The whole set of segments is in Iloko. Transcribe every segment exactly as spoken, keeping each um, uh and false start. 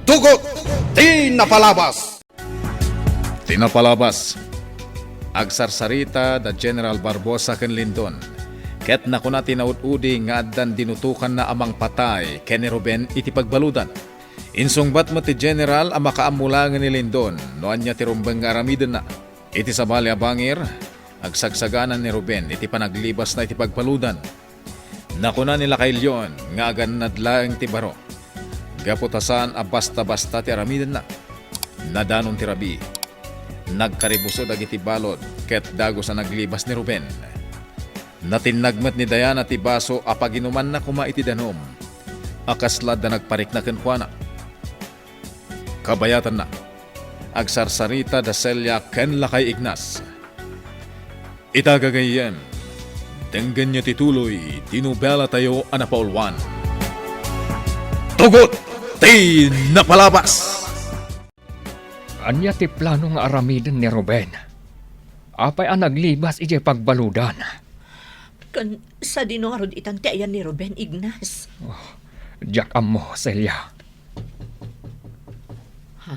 Tugot ti napalabas. Ti napalabas. Agsarsarita da General Barbosa ken Lindon, ket nakuna ti naud-udi nga addan dinutokanna a mangpatay ken ni Ruben iti pagbaludan. Insungbat met ti General a makaammo laengen ni Lindon no ania ti rumbeng nga aramidenna. Iti sabali a bangir, agsagsagana ni Ruben iti panaglibasna iti pagbaludan. Nakuna ni Lakay Leon nga agannad laeng ti baro, gapu ta saan a basta-basta ti aramidenna. Nadanon ti rabii. Nagkaribuso dagiti balud ket dagus a naglibas ni Ruben. Natinnag met ni Diana ti baso a paginumanna koma iti danum a kasla adda nagparikna kenkuana. Kabayatanna, agsarsarita da Celia ken Lakay Ignas. Ita gagayyem, denggenyo ti tuloy ti nobelatayo a napauluan. Tugot ti napalabas. Ania ti plano nga aramiden ni Ruben? Apay a naglibas idiay pagbaludan? Ken sadino ngarud itan ti ayan ni Ruben, Ignas? Oh, diak ammo, Celia. Ha?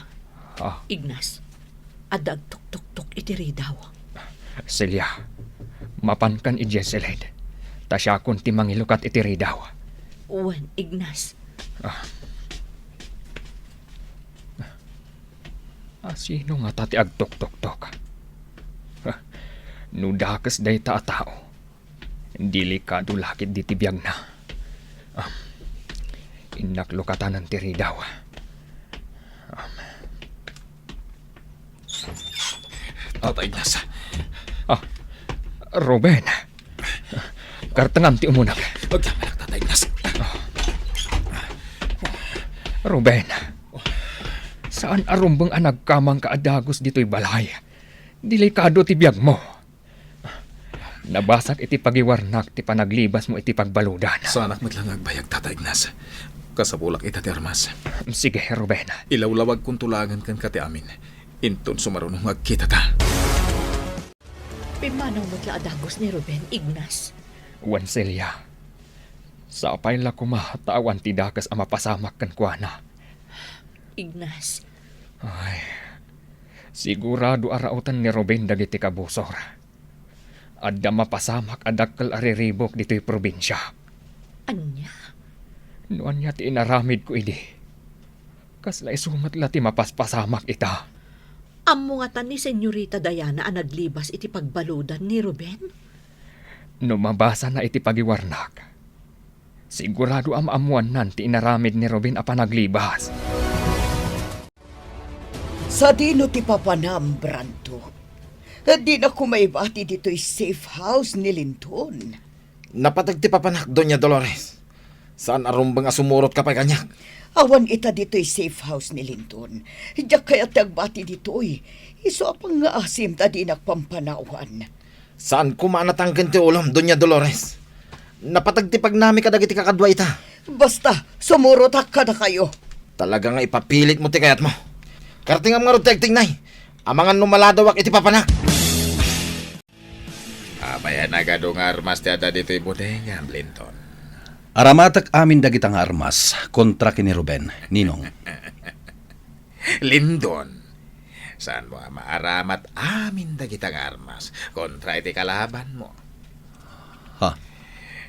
Ah. Ignas, adda agtuktoktok iti ridaw. Celia, mapankan idiay siled, ta siakon ti mangilukat iti ridaw. Wen, Ignas. Ah. Ah, sino ngata ti agtuktoktok? Ah, no dakes dayta a tao, delikado la ketdi ti biagna. Ah, innak lukatanen ti ridaw. Ah. Tata Ignas. Ah, Ruben. Kartengan ti umunak. Agyamanak, Tata Ignas. Ruben, saan a rumbeng a nagkamangka a dagus ditoy balay. Delikado ti biagmo. Nabasag iti pagiwarnak ti panaglibasmo iti pagbaludan. Saanak met la nga agbayag, Tata Ignas. Kasapulak ita ti armas. Sige, Ruben. Ilawlawagkonto laengen kenka ti amin. Inton sumaruno nga agkitata. Pimmanaw met la a dagus ni Ruben, Ignas. Wen, Celia. Sapay la koma ta awan ti dakes a mapasamak kenkuana. Ignas. Ay, sigurado a rauten ni Ruben dagiti kabusor. Adda mapasamak a dakkel a riribuk ditoy probinsia. Ania? No ania ti inaramidko idi, kasla isu met la ti mapaspasamak ita. Ammo ngata ni Senyorita Diana a naglibas iti pagbaludan ni Ruben? No mabasana iti pagiwarnak, sigurado a maammoannan ti inaramid ni Ruben a panaglibas. Sadino ti papanam, Brando? Dina koma ibati ditoy safe house ni Lindon. Napateg ti papanak, Doña Dolores. Saan a rumbeng a sumurotka pay kaniak. Awan ita ditoy safe house ni Lindon. Diak kayat ti agbati ditoy. Isu a pangngaasim ta dinak pampanawan. Saan koma a natangken ti ulom, Doña Dolores. Napateg ti pagnami kadagiti kakadua ita. Basta, sumurotak kadakayo. Talaga nga ipapilitmo ti kayatmo. Kartingam ngarud ti agtignay. Amangan no maladawak iti papanak. Apay a nagadu nga armas ti adda ditoy bodegam, Lindon? Aramatek amin dagita nga armas kontra ken ni Ruben, Ninong. Lindon, saanmo a maaramat amin dagita nga armas kontra iti kalabanmo? Ha?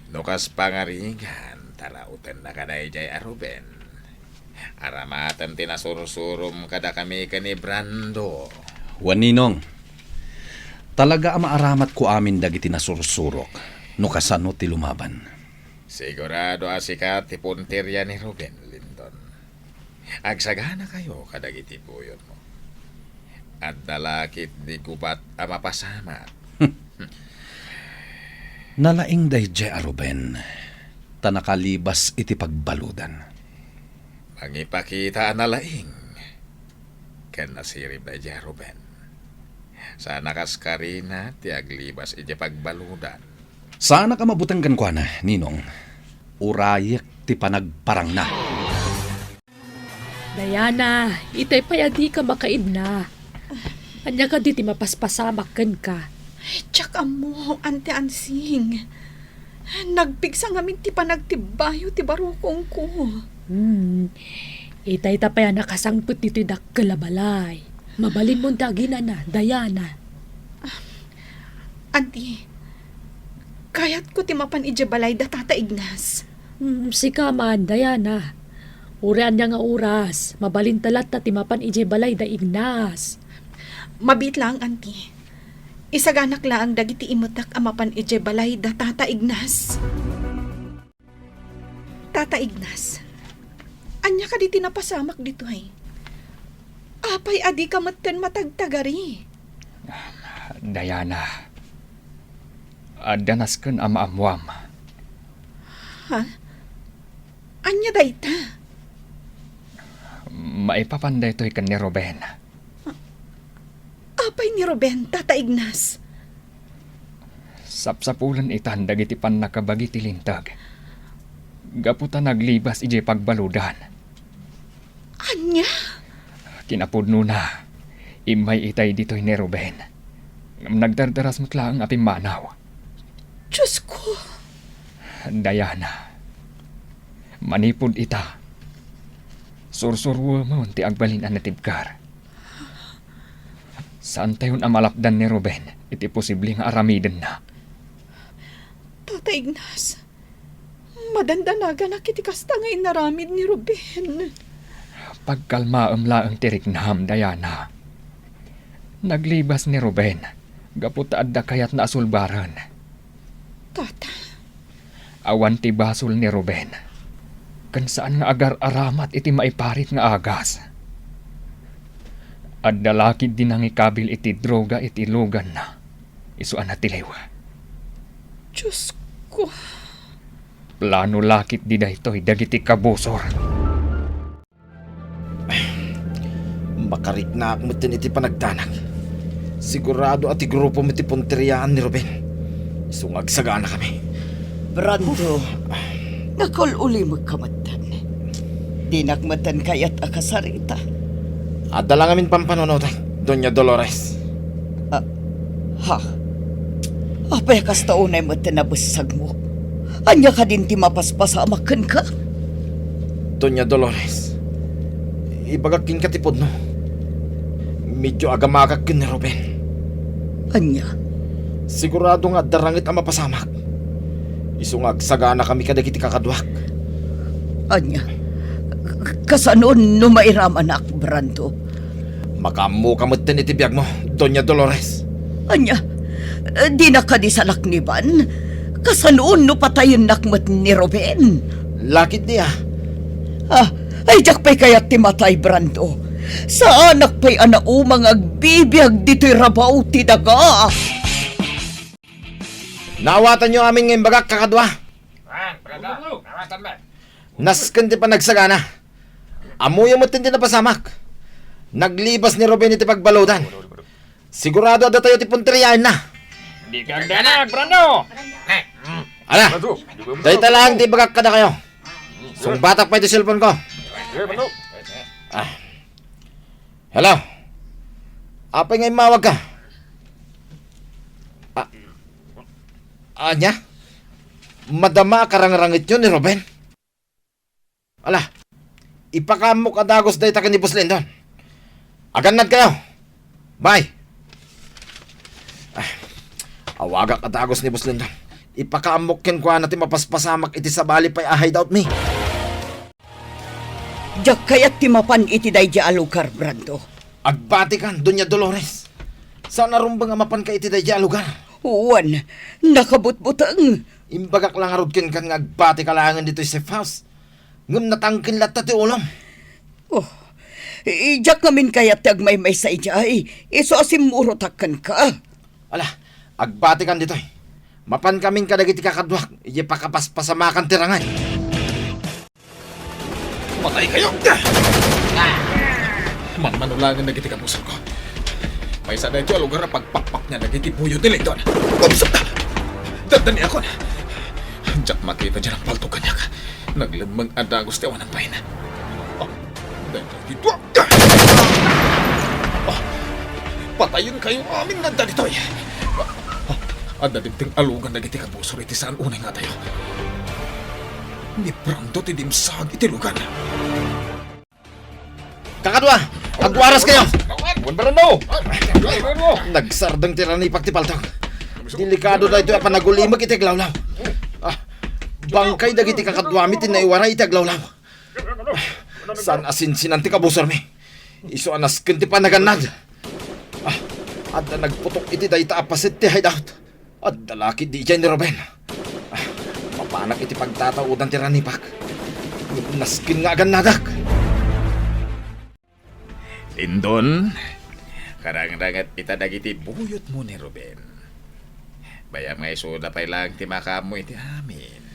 No kas pangarigan, ta rautennaka daydiay a Ruben, aramaten ti nasursurom kadakami ken ni Brando. Wen, Ninong, talaga a maaramatko amin dagiti nasursurok no kasano ti lumaban. Sigurado a sika ti punteria ni Ruben, Lindon. Agsaganakayo kadagiti buyonmo. Adda la ketdi gubat a mapasamak. Nalaing daydiay a Ruben, ta nakalibas iti pagbaludan. Mangipakita a nalaing ken nasirib daydiay a Ruben. Saan a kas karina ti aglibas iti pagbaludan. Saanak a mabuteng kenkuana, Ninong. Urayek ti panagparangna. Diana, itay pay a dika makaibna. Ania kadi ti mapaspasamak kenka? Diak ammo, Auntie Ansing. Nagpigsa ngamin ti panagtibbayo ti barukongko. Hmm. Itay ta pay a nakasangpet ditoy dakkel a balay. Mabalinmon ti aginana, Diana. Anti, kayatko ti mapan idiay balay da Tata Ignas. Hmm, sika man, Diana. Uray ania nga oras, mabalinta latta ti mapan idiay balay da Ignas. Mabiit laeng, Anti. Isaganak laeng dagiti imetek a mapan idiay balay da Tata Ignas. Tata Ignas, ania kadi ti napasamak ditoy? Apay a dika metten matagtagari? Diana, adda nasken a maammuam. Ha? Ania dayta? Maipapan daytoy ken ni Ruben. Apay ni Ruben, Tata Ignas? Sapsapulen itan dagiti pannakabagi ti linteg gapu ta naglibas idiay pagbaludan. Ania? Kinapudnona, immay itay ditoy ni Ruben. Ngem nagdardaras met laeng a pimmanaw. Diosko! Diana, manipud ita, sursuruemon ti agbalin a natibker. Saantayon a malapdan ni Ruben iti posible nga aramidenna. Tata Ignas, madandanaganak iti kasta nga inaramid ni Ruben. Pagkalmaem laeng ti riknam, Diana. Naglibas ni Ruben gapu ta adda kayatna a sulbaren. Tata. Awan ti basol ni Ruben, ken saan nga agar-aramat iti maiparit nga agas. Adda lakid di nangikabil iti droga iti luganna, isu a natiliw. Diosko. Plano lakit di daytoy dagiti kabusor. Makariknaak metten iti panagdanag. Sigurado a ti grupo met ti punteriaan ni Ruben. Isu nga agsaganakami. Brando, nakaul-ulimekka metten. Dinak metten kayat a kasarita. Adda la ngamin pampanunotek, Doña Dolores. Ah, ha? Apay a kasta unay met ti nabessagmo? Ania kadin ti mapaspasamak kenka? Doña Dolores, ibagak kenka ti pudno. Medio agamagak ken ni Ruben. Ania? Sigurado nga adda ranget a mapasamak. Isu nga agsaganakami kadagiti kakaduak. Ania? K-, kasano no mairamanak, Brando? Makaammoka metten iti biagmo, Doña Dolores. Ania? Dinak kadi salakniban? Kasano no patayennak met ni Ruben? Lakit dia. Ah, ay diak pay kayat ti matay, Brando. Saanak pay a nauma nga agbibiag ditoy rabaw ti daga. Naawatanyo amin nga imbagak, kakadua. Nasken ti panagsagana. Ammoyo met ti napasamak. Naglibas ni Ruben iti pagbaludan. Sigurado a datayo ti punteriaenna. Dika agdanag, Brando! Ala, dayta laeng ti ibagak kadakayo. Sungbatak pay ti cellphone ko. Ah. Hello? Apay nga immawagka? Ah, ania? Madama a karangrangityo ni Ruben? Ala, ipakaammok a dagus dayta ken ni Boss Lindon. Agannadkayo. Bye. Ah, awagak a dagus ni Boss Lindon. Ipakaammok kenkuana ti mapaspasamak iti sabali pay a hideout mi. Diak kayat ti mapan iti daydiay a lugar, Brando. Agbatikan, Doña Dolores. Saan a rumbeng a mapanka iti daydiay a lugar. Wen, nakabutbuteng. Imbagak la ngarud kenka nga agbatika laengen ditoy safe house. Ngem natangken latta ti ulom. Oh, i-, diak ngamin kayat ti agmaymaysa idiay. Isu a simmurotak kenka. Ala, agbatikan ditoy. Mapankamin kadagiti kakaduak, idiay pakapaspasamakan ti ranget. Matay kayo! Manmano laengen dagiti kabusorko. Maysa daytoy a lugar a pagpakpakna dagiti buyo ti Lindon. Umsupta! Dandaniakon! Diak makita diay a palto kaniak. Naglemmeng a dagus ti awanan bain. Ah, daytoy dito. Ah, patayen kayo amin nga adda ditoy. Ah, adda dimteng a lugan dagiti kabusor iti saan unay nga adayo. Ni Brando ti dimsaag iti lugan. Kakadua, agwaras kayo! Wen, Brando! Nagsardeng ti ranipak ti paltog. Delikado daytoy a panagulimek iti aglawlaw. Ah, bangkay dagiti kakaduami ti naiwaray iti aglawlaw. Ah, saan a sinsinan ti kabusormi. Isu a nasken ti panagannad. Ah, adda nagputok iti dayta a paset ti hideout. Adda la ketdi idiay ni Ruben. Ah, mapanak iti pagtataudan ti ranipak. Nasken nga agannadak. Lindon, karangranget ita dagiti buyotmo ni Ruben. Bayam nga isuda pay laeng ti makaammo iti amin.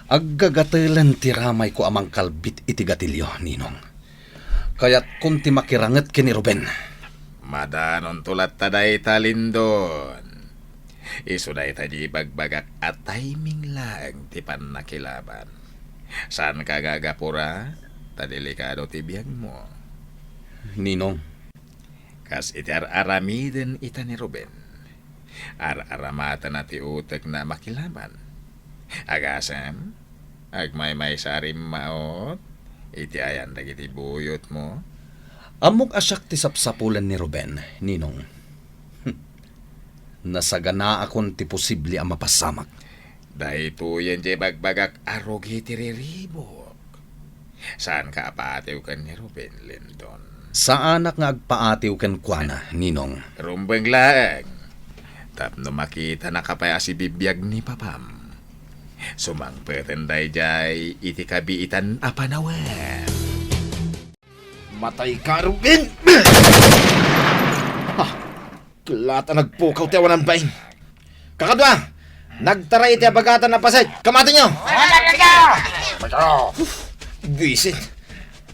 Aggagatelen ti ramayko a mangkalbit iti gatilio, Ninong. Kayatkon ti makiranget ken ni Ruben. Madanonto latta dayta, Lindon. Isu dayta di ibagbagak a timing laeng ti pannakilaban. Saanka nga agapura, ta delikado ti biagmo. Ninong. Kas iti ar-aramiden ita ni Ruben, ar-aramatena ti utekna a makilaban. Agasem, agmaymaysa a rimmaot iti ayan dagiti buyotmo. Ammok a siak ti sapsapulen ni Ruben, Ninong. Nasaganaakon ti posible a mapasamak. Daytoyen ti ibagbagak a rugi ti riribuk. Saanka a paatiw ken ni Ruben, Lindon? Saanak nga agpaatiw kenkuana, Ninong. Rumbeng laeng. Tapno makitanaka pay a sibibiag ni papam. Sumangpeten daydiay iti kabiitan a panawen. Matay ka, Ruben! Ah, Klat a nagpukaw ti awanan bain. Kakadua, nagtaray iti abagatan a paset. Kamatenyo! Buisit.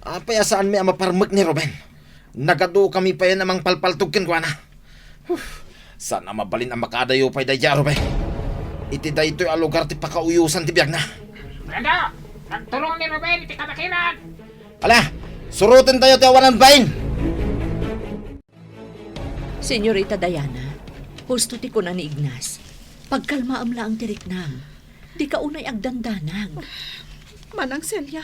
Apay a saanmi a maparmek ni Ruben? Nagadukami payen a mangpalpaltog kenkuana. Uf, saan a mabalin a makaadayo pay daydiay a Ruben. Iti daytoy a lugar ti pakauyosan ti biagna. Brando, nagturong ni Ruben iti kabakiran. Ala, surotentayo ti awanan bain. Señorita Diana, husto ti kuna ni Ignas. Pagkalmaem laeng ti riknam. Dika unay agdandanag. Manang Celia,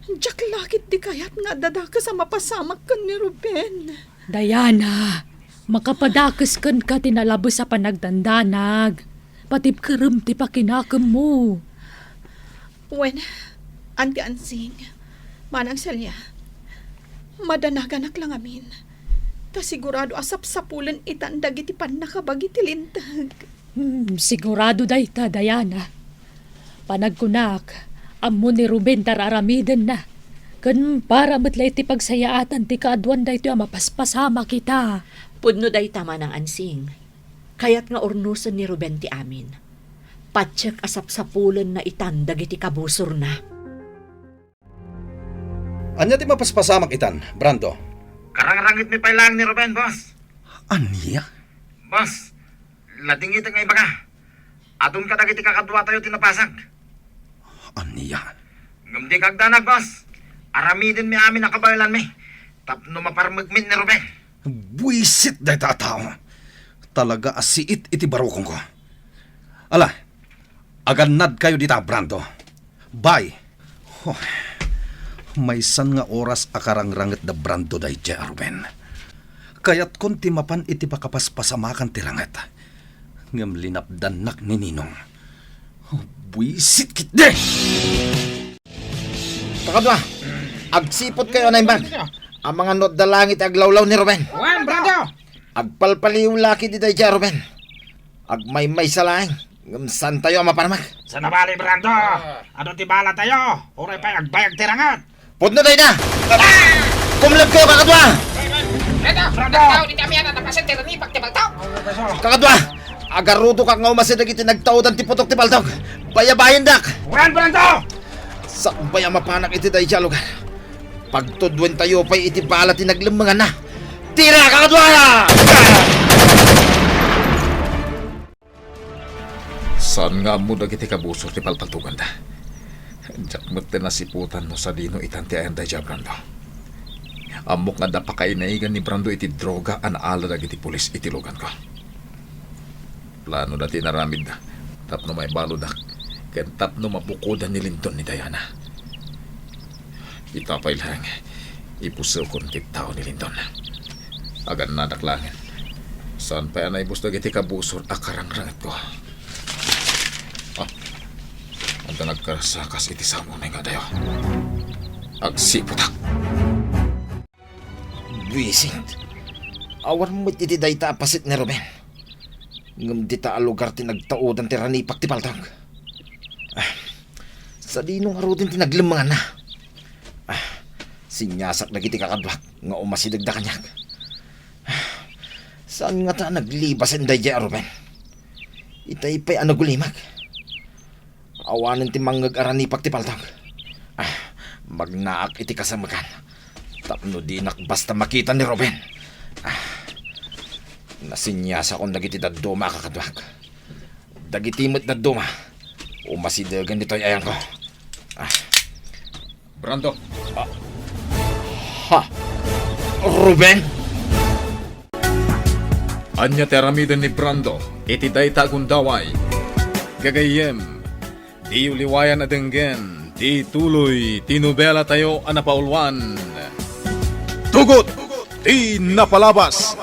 diak la ketdi kayat nga adda dakes a mapasamak ken ni Ruben. Diana, makapadakes kenka ti nalabes a panagdandanag. Patibkerem ti pakinakemmo. Wen, Auntie Ansing, Manang Celia, madanaganak la ngamin, ta sigurado a sapsapulen itan dagiti pannakabagi ti linteg. Hmm, sigurado dayta, Diana. Panagkunak, ammo ni Ruben ti ar-aramidenna, ken para met la iti pagsayaatan ti kaaduan daytoy a mapaspasamak ita. Pudno dayta, Manang Ansing. Kayat nga urnosen ni Ruben ti amin. Patiek a sapsapulenna itan dagiti kabusorna. Ania ti mapaspasamak itan, Brando? Karangrangitmi pay laeng ni Ruben, boss. Ania? Boss, ladingitek nga ibaga. Adun kadagiti kakaduatayo ti napasag. Ania? Ngem dika agdanag, boss. Aramidenmi amin a kabaelanmi tapno maparmekmi ni Ruben. Buisit dayta a tao. Talaga a siit iti barukongko. Ala, agannadkayo dita, Brando. Bye. Huh. Maysan nga oras a karangranget da Brando daydiay a Ruben. Kayatkon ti mapan iti pakapaspasamakan ti ranget. Ngem linapdannak ni Ninong. Buisit ketdi! Kakadua, agsiputkayo a naimbag. Amangan no adda laeng iti aglawlaw ni Ruben. Wen, Brando! Agpalpaliw la ketdi daydiay a Ruben. Agmaymaysa laeng, ngem saantayo a maparmek. Saan a bale, Brando? Adu ti balatayo, uray pay agbayag ti ranget. Pudno dayta! Kumlebkayo, kakadua! Brando! Brando! Tao, di kami anak, napasan ti ranipak ti baltaw! Kakadua! Agarudokak nga umasideg iti nagtaudan ti putok ti baltog! Bayabayendak! Wen, Brando! Sakbay a mapanak iti daydiay a lugar. Pagtudwentayo pay iti bala ti naglemmenganna. Tira, kakadua! Saan nga ammo dagiti kabusor ti palpaltoganda. Diak met ti nasiputan no sadino itan ti ayan daydiay a Brando. Ammok nga adda pakainaigan ni Brando iti droga a naala dagiti pulis iti luganko. Planoda ti inaramidda tapno maibaludak ken tapno mabukodan ni Lindon ni Diana. Ita pay laeng, Ti pusekon ti tao ni Lindon. Agannadak laengen. Saan pay a naibus dagiti kabusor a karangrangetko. Ah, adda nagkarasakas iti samonay nga adayo. Agsiputak. Buisit. Awan met iti dayta a paset ni Ruben. Ngem dita a lugar ti nagtaudan ti ranipak ti paltag. Ah, sadino ngaruden ti naglemmenganna? Ah, sinyasak dagiti kakaduak nga umasidegda kaniak. Ah, saan ngata a naglibasen daydiay a Ruben? Itay pay a nagulimek. Awanen ti mangngeg a ranipak ti paltag. Ah, magnaak iti kasamekan tapno dinak basta makita ni Ruben. Ah, nasinyasakon dagiti dadduma a kakaduak. Dagiti met dadduma, umasidegen ditoy ayongko. Ah. Brando. Ah. Ha? Ruben? Ania ti aramiden ni Brando iti dayta a gundaway? Gagayyem, diyo liwayan a denggen ti tuloy ti nobelatayo a napauluan, Tugot ti Napalabas.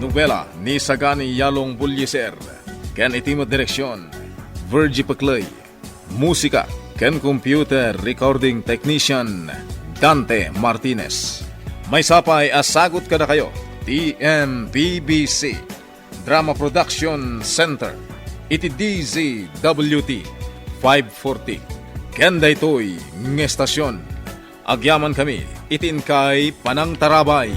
Nobela ni Sagani Yalong Bullieser ken iti met direksion, Virgie Pecley. Musika ken computer recording technician, Dante Martinez. Maysa pay a sagut kadakayo ti M P B C Drama Production Center iti D Z W T five forty. Ken daytoy nga estasion, agyamankami iti inkay panangtarabay.